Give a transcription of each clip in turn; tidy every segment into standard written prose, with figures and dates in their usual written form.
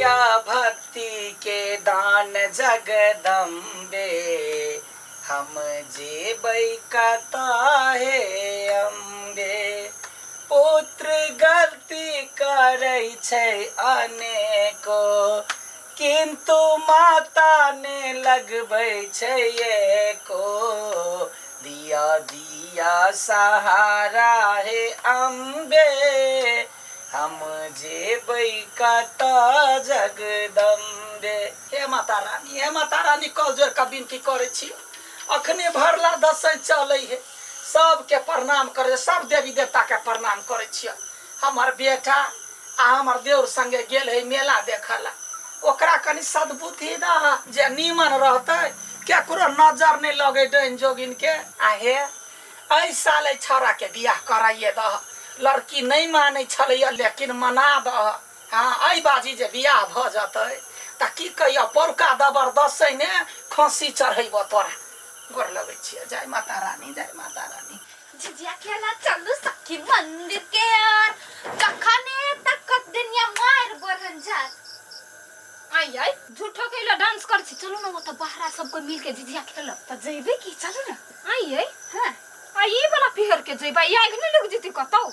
दिया भक्ति के दान जगदम्बे, हम जेबै कतऽ हे अम्बे। पुत्र गलती करै छै अनेको, किन्तु माता ने लगबै छै एको। दिया दिया सहारा हे अम्बे, हम जेबै कतऽ जगदम्बे। हे माता रानी, हे माता रानी, कल जोड़ कऽ विनती करै छी। अखने भरला दसैँ चलै हे, सबके प्रणाम करै, सब देवी देवता के प्रणाम करै छियै। हमर बेटा आ हमर देउर संगे गेल है मेला देखऽ ला, ओकरा कनि सद्बुद्धि दह जे नीमन रहतै, केकरो नजर नहि लगै डाइन जोगिन के। आ हे एहि साल एहि छौड़ा के बियाह कराइए दह, लड़की नहि मानै छलैया लेकिन मना दह। हाँ एहि बाजी जे बियाह भऽ जतै तऽ की कहिया पौरका दबर दसै ने खसी चढ़ेबो तोरा। गोर लगै छियै, जय माता रानी, जय माता रानी। झिझिया खेला चलू सखी मंदिर के आर, कखने तक दुनिया मार गोरहन जात। आई आई झूठो के ला डांस कर छी, चलू ना वो तो बाहरा सबको मिल के झिझिया खेलब त जइबे की, चलू ना। आई आई हां आ ई वाला पिहर के जइबा, ई आग नहीं लग जती कतौ?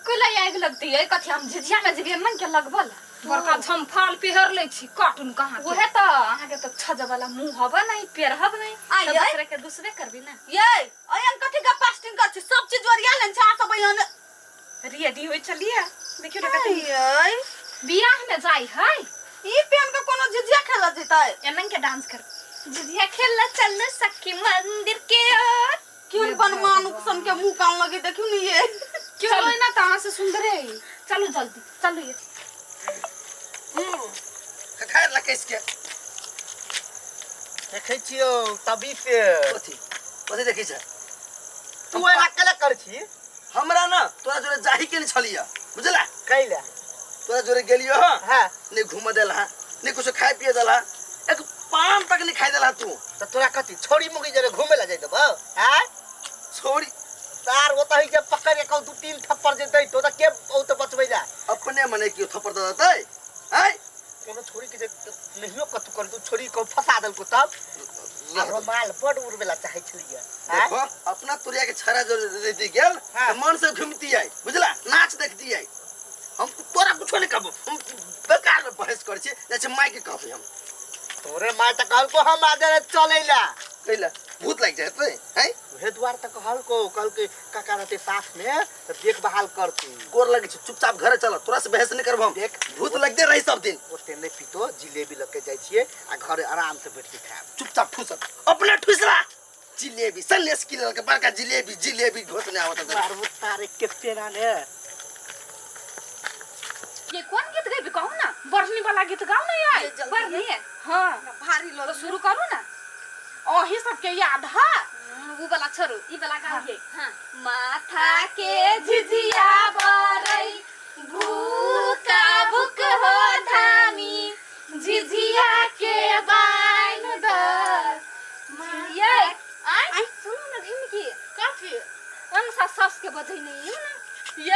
कैला आग लगती है कथी, हम झिझिया में जइबे मन के लगबल बड़का झमफाल पिहर ले छी कार्टून कहां के। उहे त अहाँ के त छज वाला मुंह हब नहीं, पेरहब नहीं, आई, सब आई। दूसरे के दूसरे करबी ना। ये अयन कथी का पास्टिंग कर छी, सब चीज ओरिया लेन छै, अहाँ सब अयन रेडी होय चलिए, देखियो ना कथी आई। बियाह में जाई है ई पेन के कोनो झिझिया खेल जेतै, एनन के डांस कर झिझिया खेल चल सखी मंदिर के ओर। क्यों बनमान सन के मुंह कान लगे देखियो ने ये क्यों ना तहां से सुंदर है। चलो जल्दी चलो ये खैर लकेश के देखै छियौ तभी से कथी कथी देखै छै तू एना केला कर छी? हमरा ना तोरा जोरे जाही के नहीं छलिया, बुझला? कैला तोरा जोरे गेलियो हां? हां। नहीं घूम देला, नहीं कुछ खाए पिए देला, एक पान तक नहीं खाए देला तू। त तोरा कथी छोड़ी मुगी जरे घूमे ला जाय देबौ? हां छोड़ी तार ओतहि ही जब पकड़ के कहू दू तीन थप्पड़ जे दैतो त के औ त बचबै जा। अपने मने क्यों थप्पड़ द देतै? आय कोनो छोड़ी के जे नहियो कथू कर तू छोड़ी को फंसा देलको तब रुमाल बड उड़बेला चाहै छलियै। देखो अपना तुरिया के छड़ा जो रहती गेल हाँ। त मन से घूमती आई, बुझला? नाच देखती आई। हम तोरा कुछो नहीं कहबो, हम बेकार में बहस करै छी, जाइ छी माय के कहबै हम। तोरे माय त कहलको हम आ जाए चलैला। कैला भूत लागि जाए ते हैं? उहे द्वार त कहलको, कहलकै काका रहते साथ में त देखभाल करती। गोर लगै छै, चुपचाप घरे चल, तोरा से बहस नहीं करबो हम। देख, भूत लगते रही सब दिन। ओते नहीं पीतो, जिलेबी लके जाइ छियै आ घरे आराम से बैठ के खायब। चुपचाप ठूस, अपने ठूसला जिलेबी सन्नेस की ललके बड़का जिलेबी जिलेबी घोसने आवत है। मारबो तारे के पेड़ा ने। ये कौन गीत गाबी कहू ना, बढ़नी वाला गीत गाओ ना यार। ये जल्दी बढ़नी है। हाँ। भारी लोग तो शुरू करू ना। अही सबके याद है। वो वाला छोड़ू, ई वाला गाओ। हाँ। माथा के झिझिया बरई भूका भूक हो धामी, झिझिया के बाइन द। ये आई सुनो ना धीम की कथी अनसा सास के बजै नहीं ना। ये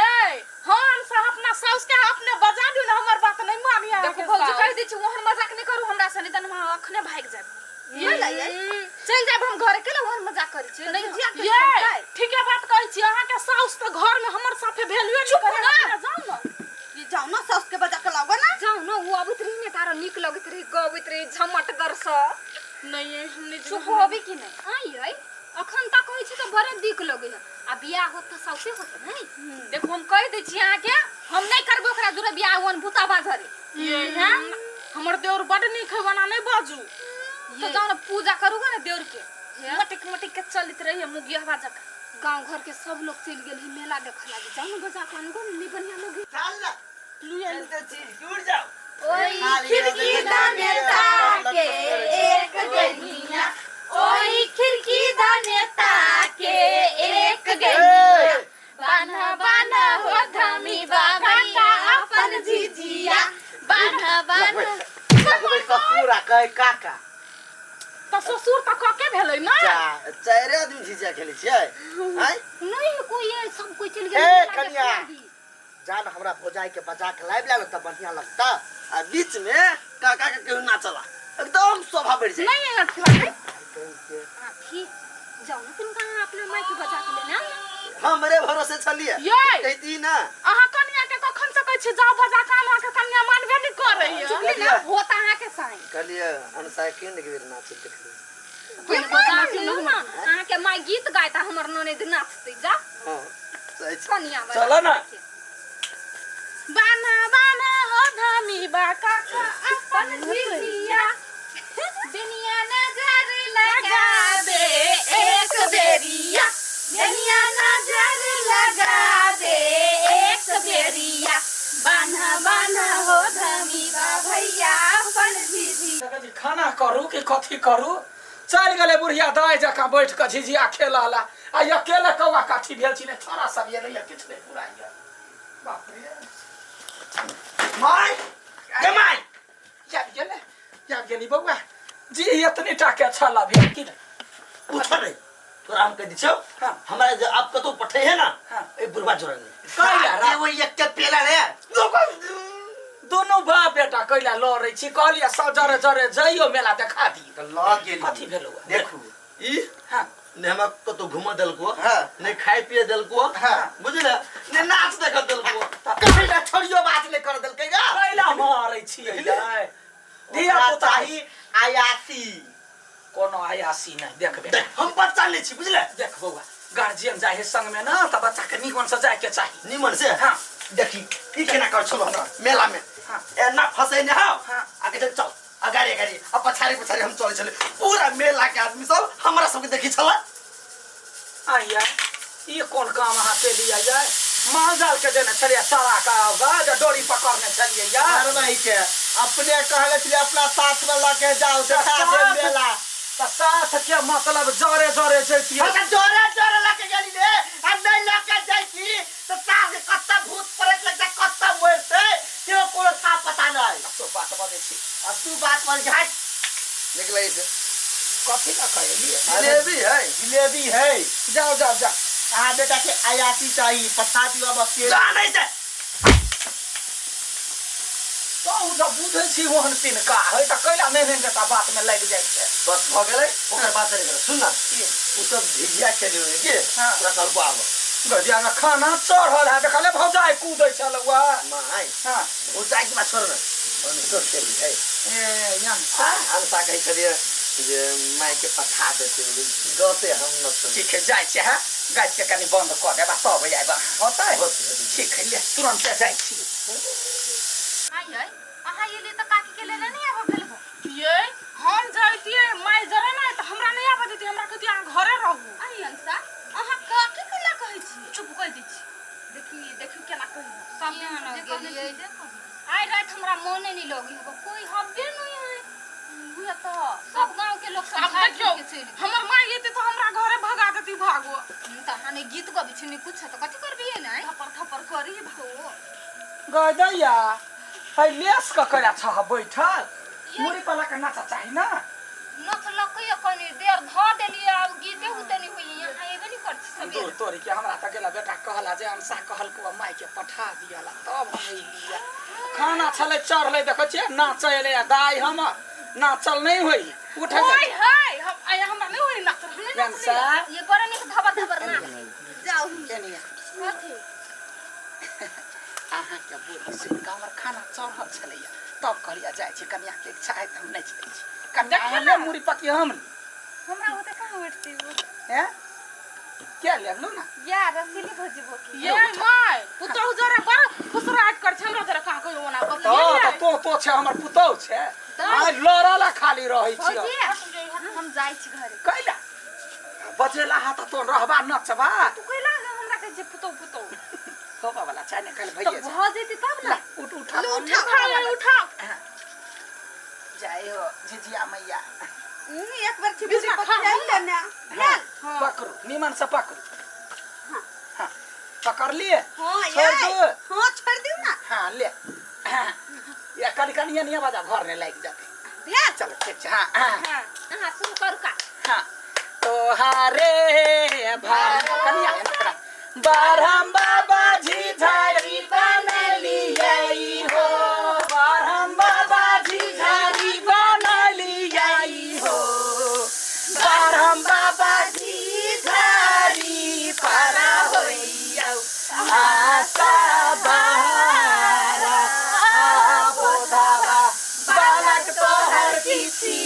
हाँ अनसा अपना सास के अपने बजा दियो ना, हमर बात नहीं मानी अहाँ देखो के भौजी सास। कह दै छी ओहन मजाक नहीं करू हमरा से, नहीं त हम अखने भागि जायब। ये ला ये। चलि जायब हम घरे, केला ओहन मजाक करै छी? नहीं झिझिया के ये सुनतै। ठीके बात कहै छी, अहाँ के सास त घर में हमर साथे भेलुए नहीं चुप करे। ना। अपने जाउ ना। ये जाउ ना सास के बजा के लाओ ना। जाउ ना, वो आबैत रही ने तारा नीक लगैत रही, गबैत रही झमटगर से। नहीं, ये हम नहीं चुप होबे कि नहीं? आई आई अखन तक कहै छी त बड़े दिक लगै है, आ बियाह होत त साउसे होत नहीं। देखो हम कह दै छी अहाँ के, हम नहीं करबो ओकरा जुरे बियाह, ओहन भूता बाजरे। ये है हमर देउर बड नीक है, ओना नहीं बाजू। तो जाओ ना पूजा करूगा ना देउर के, मटिक मटिक के चलित रही है मुगिया बाजक। गांव घर के सब लोग चल गेल है मेला देखे लागी, जाओ ना बजा के अनगो नहीं बढ़िया लगे। चल ना। लुया चलते छी, दूर जाओ। ओई खिड़की दाने ताके एक गनिया, ओई खिड़की दाने ताके एक गनिया, बान्हा बान्हा हो धमी बाबा अपन झिझिया, बान्हा बान्हा। लगबै ससुर आ कहै काका। त ससुर त कके भेलै ना। जा। चारि आदमी झिझिया खेलै छियै? आँय? नहीं कोई है, सब कोई चल गेल। ए, कनिया। जान हमरा भौजाई के बजा के लाबि ला त बढ़िया लगता। आ बीच में काका के केहू नाचला एकदम शोभा बढ़ जाए। नहीं अथी बात अथी जाओ ना तुम कहाँ अपना माई के बचा के लेना। हमरे भरोसे छलिए ये कहती ना अहाँ कनिया के कखन से कहै छी जाओ बजा के आन, अहाँके कनिया मानबे नहि करैया। चुप ना होता अहाँ के साइन कहलिए अनसा के ने बेर नाच देखली पहिले बजा के लू ना अहाँ के माई गीत गायता हमर ननद नाचतै जा। हां सही छै। कनिया बजा चलो ना। बाना बाना हो धमी बा काका अपन झिझिया दुनिया नजर लगा दे एक बेरिया, दुनिया नजर लगा दे एक बेरिया, बान्हा बान्हा हो धमी बा भैया अपन झिझिया। जी खाना करू कि कथी करू? चलि गेलै बुढ़िया दाइ जकाँ बैठ कऽ झिझिया खेलऽ ला आ अकेले कौआ काठी भेल छी ने छोरा सब एलैया किछु नहि पुराइया। बाप रे माय गे माय आबि गेलै आबि गेली बौआ जी एतनी टा के छल भेल कि नहि? पूछो नहीं तोरा हम कह दी छौ। हाँ। हमरा जे आप कतौ पठे है ना हाँ। ए बुढ़वा जोड़ा नहीं कैला रा- वो एक के पेला रे दुनू बाप बेटा कैला लड़ै छी कहलियै सब जरे जरे जइयो मेला देखा दियौ। त ल गेली। कथी भेलौ? देखू ई हाँ ने हमरा कतौ घुमा देलको हाँ। ने खाए पिए देलको हाँ। बुझले ने नाच देख देलको। कहीं ना छोड़ियो बात नहीं कर देलकै गा। कैला मारै छियै यै? धिया ओकरा पुता चाही आयासी। कोनो आयासी नहीं देख बेटा। देख हम बच्चा नहीं छी बुझले। देख बौआ गार्जियन जाए है संग में ना त बच्चा के निमन से जाए के चाही। निमन से? हाँ। देखी ई केना कर छलो हमरा मेला में। हाँ। एना फसै ने हो। हाँ। आगे चल चल अगाड़ी अगाड़ी आ पछाड़ी पछाड़ी हम चलै छलै पूरा मेला के आदमी सब हमरा सबके देखी छला। आइया ई कोन काम अहाँ के लिए आइया? माल जाल के देने छलियै सारा का होगा जे डोरी पकड़ने छलियै यार। अरे भाई के अपने कहले छलियै अपना साथ में लके जाओ देखा दे मेला। त साथ के मतलब जरे जरे जैतियै। हम त जरे जरे लके गेली रे आ नहीं लके जैती त साथ के कत्ता भूत प्रेत लगता कत्ता मरते केओ कोनो था पता नहीं। तो बात बजै छी। आ तू बात बज घाट निक लगै छै। कथी लऽ कऽ एलियै? जिलेबी है। जिलेबी है। जाओ जाओ जाओ। अहाँ बेटा के आयासी चाही पठा दियौ अब अकेले। जा नहीं से। तहु जब बुझै छी ओहन तिनका है त कैला नहि नहि के बात में लागि जाइ छै। बस भ गेलै ओकर बात नहि करू। सुन ना उ सब झिझिया खेले होय के हाँ। तोरा कहलको आब गजिया में खाना चढ़ल है देखले भौजाई कूदै छल उहा। माय हाँ। भौजाई के बात छोड़ ना अनसो खेली है। ए यहाँ हाँ अनसा कहै छलियै जे माय के पठा देते गते हम न सुन। ठीक है जाइ छै हाँ गाछ के कनी बंद कऽ देबा तब आयब होतै? होतै, होतै। ठीक है ले तुरंत जाइ छी। आइ अहाँ एलियै तऽ काकी के लेले नहि आबऽ भेल हो। ये हम जैतियै माय जरे नहि तऽ हमरा नहि आबऽ देतियै हमरा कहतियै अहाँ घरे रहू। आइ अंसा अहाँ काकी के ला कहै छी? चुप कहि दै छी। देखी देखी केना कहि सब केना दिन जे कहने गेलियै? छी से कहू। आइ राति हमरा मोने नहीं लगी हो कोई हबे नहीं है उहे तऽ सब गांव के लोग सब आब झाड़ि देखियौ के चलि गेल। हमर माय एतै तऽ हमरा घरे भगा देती भागो। तऽ अहाँ नहि गीत गबै छी नहि कुछ तऽ कथी करबियै ने? थप्पड़ थप्पड़ करी भागो। गदैया है लेस कऽ करा छह बैठल मुड़ी पला के नाचा चाही ना। नचलकै कनी देर धऽ देलियै आब गीते उते नहि होइए यहाँ एबे नहि करै छी सबेरे। दूर तोरी के हमरा तऽ गेला बेटा कहला जे अनसा कहलको माय के पठा दियला तब हम एलियै। खाना छलै चढ़लै देखै छियै नाचै एलै आ दाइ हमर नाचल नहि होई उठै ओय है हम आइ हमरा नहि होई नाचल हम नहि अनसा ये बड़ा नीक धबर धबर नाच। जाउ केनिया कथी? अहाँ के बोली सुनि कऽ हमर खाना चढ़ल छलैया तब कहलियै जाइ छी कनिया के इच्छा है तऽ हम नाचि दै छी। कनिया देखियौ अहाँ ना। मुड़ी पकी हम ली। हमरा ओते कहाँ बैठती हो? हैं क्या लेबलू ना? या रसीली भौजी भोकी। ये my पुतहु जरे बड़ फुसराहट कर छै हमरा जरे कहाँ कहियो ओना तो तो तो छै हमर पुतहु छै आइ लड़ला खाली रहै छी। भौजी हम जाइ छी घरे। कैला बजेला हा त तो रहबा नचबा। तू कैला हमरा कहै छै पुतहु पुतहु? होबा वाला छै ने काल्हि तऽ भइए भऽ जेतै तब ना। उठ उठा उठा उठा जाय हो झिझिया मैया। एक बार छिपुरी पकड़ लेना। पकड़ू निमन से पकड़ू। हाँ पकड़ लिए? हाँ छोड़ दू? हाँ छोड़ दियो ना। हाँ ले। हाँ या कनी कनी निया बाजा घर ने लागि जाते। भेल चलो ठीक छै। हाँ हाँ अहाँ शुरू करू का। हाँ तोहारे भार कनिया है बारहम बाबा जी झाड़ी बनलियै हो बारहम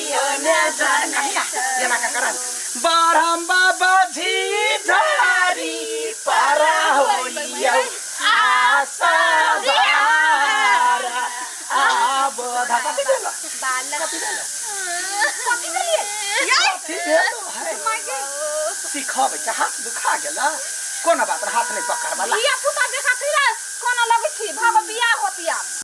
कियो ने जाने एना का करन बरहम बाबा झिझारी पारा होइयौ आशा भारा आब कथी भेल? बालक कथी भेल? कथी भेलियै? कथी भेल है? सिखबै छै, हाथ दुखा गेल। कोनो बात नहि, हाथ नहि पकड़बा। धिया पुता देखा कहिया कोना लगै छी भाव बियाह होत।